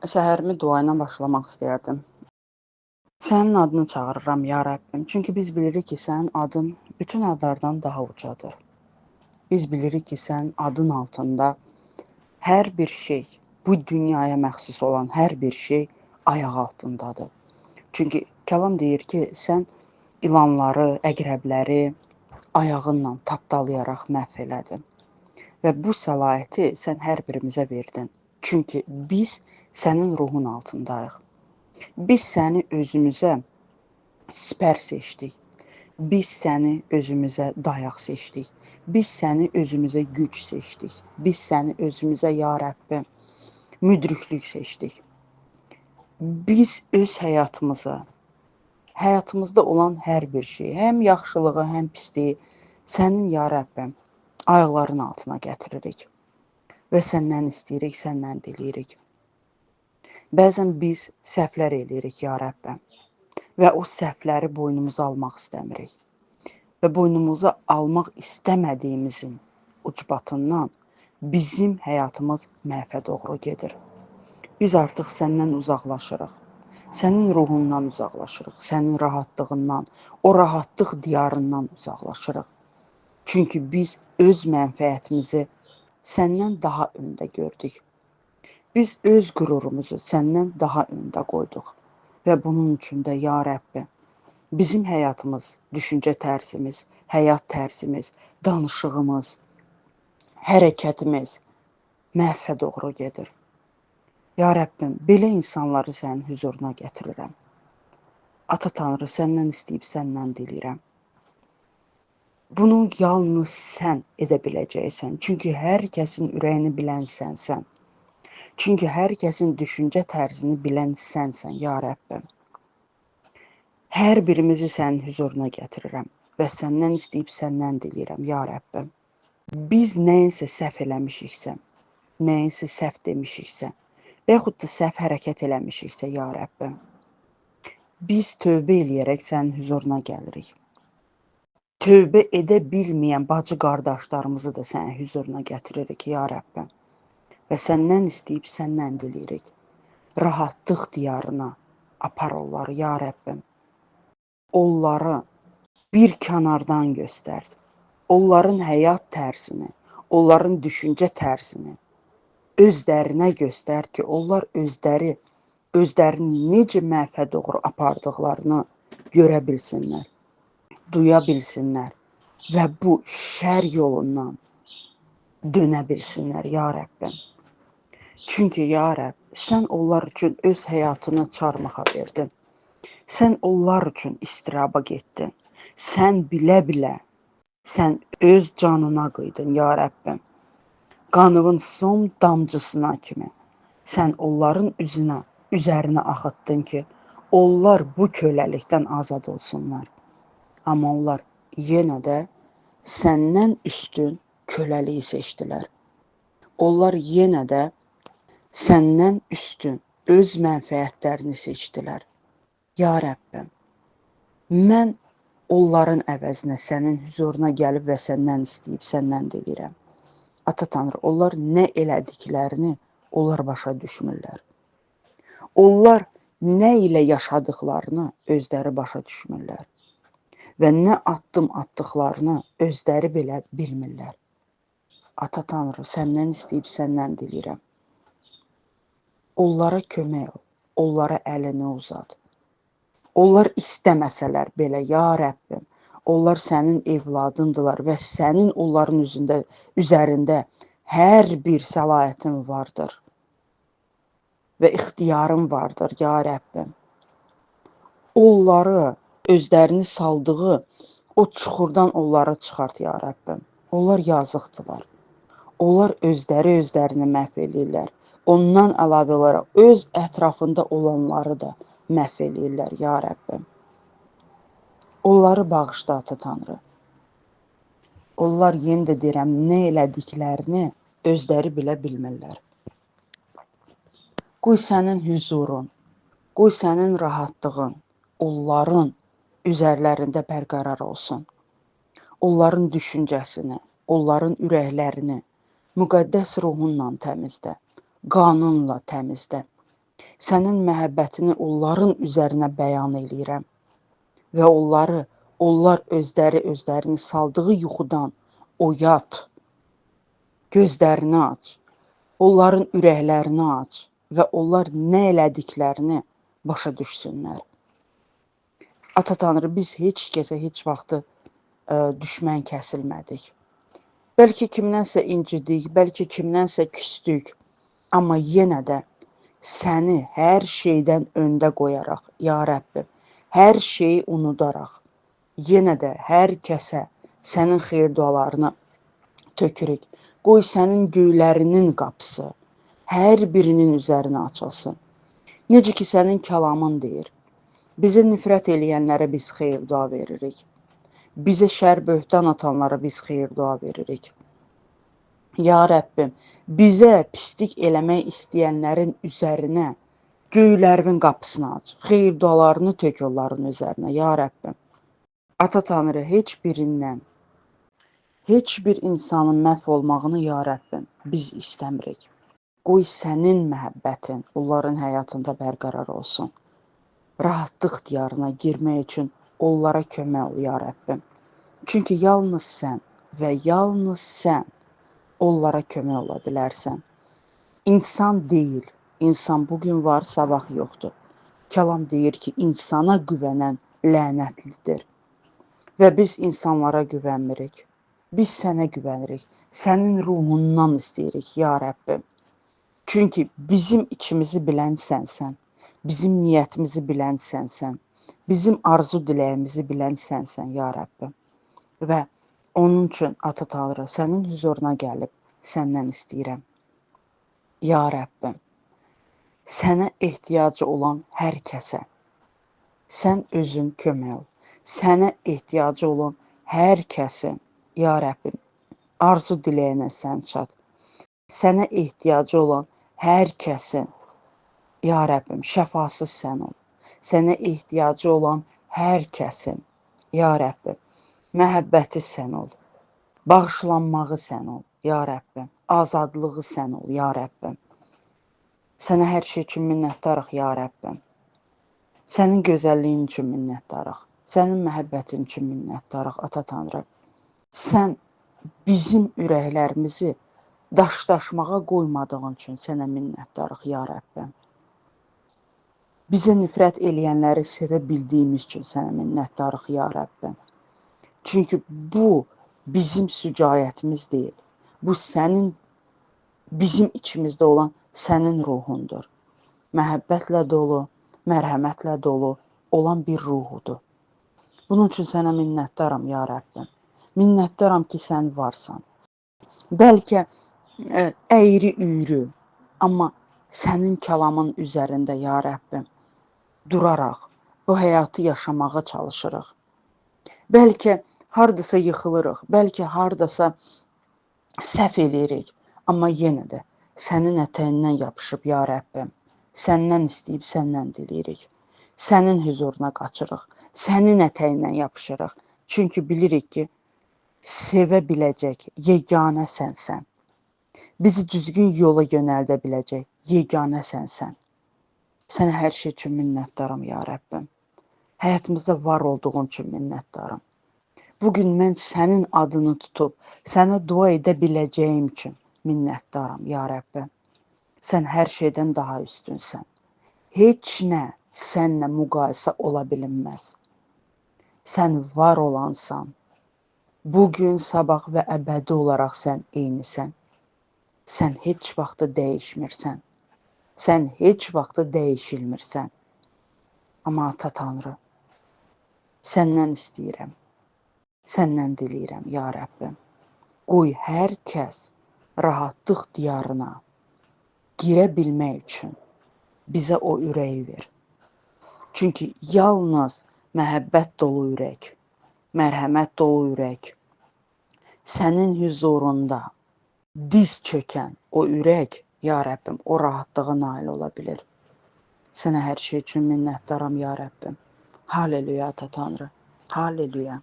Səhərimi dua ilə başlamaq istəyərdim. Sənin adını çağırıram, ya Rəbbim. Çünki biz bilirik ki, sənin adın bütün adlardan daha ucadır. Biz bilirik ki, sənin adın altında hər bir şey, bu dünyaya məxsus olan hər bir şey ayaq altındadır. Çünki kəlam deyir ki, sən ilanları, əqrəbləri ayağınla tapdalayaraq məhv elədin. Və bu səlahiyyəti sən hər birimizə verdin. Çünki biz sənin ruhun altındayıq. Biz səni özümüzə sipər seçdik. Biz səni özümüzə dayaq seçdik. Biz səni özümüzə güc seçdik. Biz səni özümüzə, ya Rəbbim, müdriklük seçdik. Biz öz həyatımıza, həyatımızda olan hər bir şeyi, həm yaxşılığı, həm pisliyi sənin, ya Rəbbim, ayaqların altına gətiririk. Və səndən istəyirik, səndən diləyirik. Bəzən biz səhvlər eləyirik, ya Rəbbim, və o səhvləri boynumuza almaq istəmirik. Və boynumuza almaq istəmədiyimizin ucbatından bizim həyatımız məhvə doğru gedir. Biz artıq səndən uzaqlaşırıq. Sənin ruhundan uzaqlaşırıq, sənin rahatlığından, o rahatlıq diyarından uzaqlaşırıq. Çünki biz öz mənfəətimizi səndən daha öndə gördük. Biz öz qürurumuzu səndən daha öndə qoyduq. Və bunun üçün də, ya Rəbbi, bizim həyatımız, düşüncə tərzimiz, həyat tərzimiz, danışığımız, hərəkətimiz məhvə doğru gedir. Ya Rəbbim, belə insanları sənin hüzuruna gətirirəm. Ata Tanrı, səndən istəyib, səndən diləyirəm. Bunu yalnız sən edə biləcəksən. Çünki hər kəsin ürəyini bilən sənsən. Çünki hər kəsin düşüncə tərzini bilən sənsən, ya Rəbbim. Hər birimizi sənin hüzuruna gətirirəm və səndən istəyib, səndən diləyirəm, ya Rəbbim. Biz nəyinsə səhv eləmişiksə, nəyinsə səhv demişiksə və yaxud da səhv hərəkət eləmişiksə, ya Rəbbim, biz tövbə eləyərək sənin hüzuruna gəlirik. Tövbə edə bilməyən bacı qardaşlarımızı da sənin hüzuruna gətiririk, ya Rəbbim. Və səndən istəyib, səndən diləyirik. Rahatlıq diyarına apar onları, ya Rəbbim. Onları bir kənardan göstər. Onların həyat tərzini, onların düşüncə tərzini özlərinə göstər ki, onlar özlərini necə məhvə doğru apardıqlarını görə bilsinlər, duya bilsinlər və bu şər yolundan dönə bilsinlər, ya Rəbbim. Çünki, ya Rəbb, sən onlar üçün öz həyatını çarmıxa verdin. Sən onlar üçün istiraba getdin. Sən bilə-bilə, sən öz canına qıydın, ya Rəbbim. Qanının son damcısına kimi sən onların üzərinə axıtdın ki, onlar bu köləlikdən azad olsunlar. Amma onlar yenə də səndən üstün köləliyi seçdilər. Onlar yenə də səndən üstün öz mənfəətlərini seçdilər. Ya Rəbbim, mən onların əvəzinə sənin hüzuruna gəlib və səndən istəyib, səndən diləyirəm. Ata Tanrı, onlar nə elədiklərini onlar başa düşmürlər. Onlar nə ilə yaşadıqlarını özləri başa düşmürlər. Və nə addım atdıqlarını özləri belə bilmirlər. Ata Tanrı, səndən istəyib, səndən diləyirəm. Onlara kömək ol, onlara əlini uzat. Onlar istəməsələr belə, ya Rəbbim, onlar sənin evladındılar və sənin onların üzərində hər bir səlahiyyətin vardır və ixtiyarın vardır, ya Rəbbim. Onları özlərini saldığı o çuxurdan onları çıxart, ya Rəbbim. Onlar yazıqdılar. Onlar özləri özlərini məhv eləyirlər. Ondan əlavə olaraq öz ətrafında olanları da məhv eləyirlər, ya Rəbbim. Onları bağışla, Ata Tanrı. Onlar, yenə də deyirəm, nə elədiklərini özləri belə bilmirlər. Qoy sənin hüzurun, qoy sənin rahatlığın onların üzərlərində bərqərar olsun. Onların düşüncəsini, onların ürəklərini müqəddəs ruhunla təmizlə, qanunla təmizlə. Sənin məhəbbətini onların üzərinə bəyan eləyirəm və onlar özlərini saldığı yuxudan oyat, gözlərini aç, onların ürəklərini aç və onlar nə elədiklərini başa düşsünlər. Ata Tanrı, biz heç kəsə heç vaxtı düşmən kəsilmədik. Bəlkə kimdənsə incidik, bəlkə kimdənsə küstük, amma yenə də səni hər şeydən öndə qoyaraq, ya Rəbbim, hər şeyi unudaraq, yenə də hər kəsə sənin xeyir dualarını tökürük. Qoy sənin göylərinin qapısı hər birinin üzərinə açılsın. Necə ki sənin kəlamın deyir, bizə nifrət eləyənlərə biz xeyir dua veririk. Bizə şər böhtan atanlara biz xeyir dua veririk. Ya Rəbbim, bizə pislik eləmək istəyənlərin üzərinə göylərin qapısını aç. Xeyir dualarını tök onların üzərinə, ya Rəbbim. Ata Tanrı, heç birindən, heç bir insanın məhv olmağını, ya Rəbbim, biz istəmirik. Qoy sənin məhəbbətin onların həyatında bərqərar olsun. Rahatlıq diyarına girmək üçün onlara kömək ol, ya Rəbbim. Çünki yalnız sən və yalnız sən onlara kömək ola bilərsən. İnsan deyil, insan bugün var, sabah yoxdur. Kəlam deyir ki, insana güvənən lənətlidir. Və biz insanlara güvənmirik. Biz sənə güvənirik. Sənin ruhundan istəyirik, ya Rəbbim. Çünki bizim içimizi bilən sənsən. Bizim niyyətimizi bilən sənsən. Bizim arzu diləyimizi bilən sənsən, ya Rəbbim. Və onun üçün, Ata Tanrı, sənin hüzuruna gəlib səndən istəyirəm. Ya Rəbbim, sənə ehtiyacı olan hər kəsə sən özün kömək ol. Sənə ehtiyacı olan hər kəsin, ya Rəbbim, arzu diləyinə sən çat. Sənə ehtiyacı olan hər kəsin, ya Rəbbim, şəfası sən ol. Sənə ehtiyacı olan hər kəsin, ya Rəbbim, məhəbbəti sən ol. Bağışlanmağı sən ol, ya Rəbbim. Azadlığı sən ol, ya Rəbbim. Sənə hər şey üçün minnətdarıq, ya Rəbbim. Sənin gözəlliyin üçün minnətdarıq. Sənin məhəbbətin üçün minnətdarıq, Ata Tanrı. Sən bizim ürəklərimizi daşdaşmağa qoymadığın üçün sənə minnətdarıq, ya Rəbbim. Bizə nifrət eləyənləri sevə bildiyimiz üçün sənə minnətdarıq, ya Rəbbim. Çünki bu bizim sücayətimiz deyil. Bu sənin, bizim içimizdə olan sənin ruhundur. Məhəbbətlə dolu, mərhəmətlə dolu olan bir ruhudur. Bunun üçün sənə minnətdaram, ya Rəbbim. Minnətdaram ki, sən varsan. Bəlkə əyri-üyrü, amma sənin kəlamın üzərində, ya Rəbbim, duraraq bu həyatı yaşamağa çalışırıq. Bəlkə hardasa yıxılırıq, bəlkə hardasa səhv eləyirik, amma yenə də sənin ətəyindən yapışıb, ya Rəbbim, səndən istəyib, səndən diləyirik. Sənin hüzuruna qaçırıq, sənin ətəyindən yapışırıq. Çünki bilirik ki, sevə biləcək yeganə sənsən. Bizi düzgün yola yönəldə biləcək yeganə sənsən. Sənə hər şey üçün minnətdaram, ya Rəbbim. Həyatımızda var olduğun üçün minnətdaram. Bugün mən sənin adını tutub, sənə dua edə biləcəyim üçün minnətdaram, ya Rəbbim. Sən hər şeydən daha üstünsən. Heç nə sənlə müqayisə ola bilinməz. Sən var olansan. Bugün, sabah və əbədi olaraq sən eynisən. Sən heç vaxtı dəyişmirsən. Sən heç vaxtı dəyişilmirsən. Amma Ata Tanrı, səndən istəyirəm. Səndən diləyirəm, ya Rəbbim. Qoy hər kəs rahatlıq diyarına girə bilmək üçün bizə o ürəyi ver. Çünki yalnız məhəbbət dolu ürək, mərhəmət dolu ürək, sənin hüzurunda diz çökən o ürək, ya Rəbbim, o rahatlığa nail ola bilir. Sənə hər şey üçün minnətdaram, ya Rəbbim. Halleluya, Ata Tanrı. Halleluya.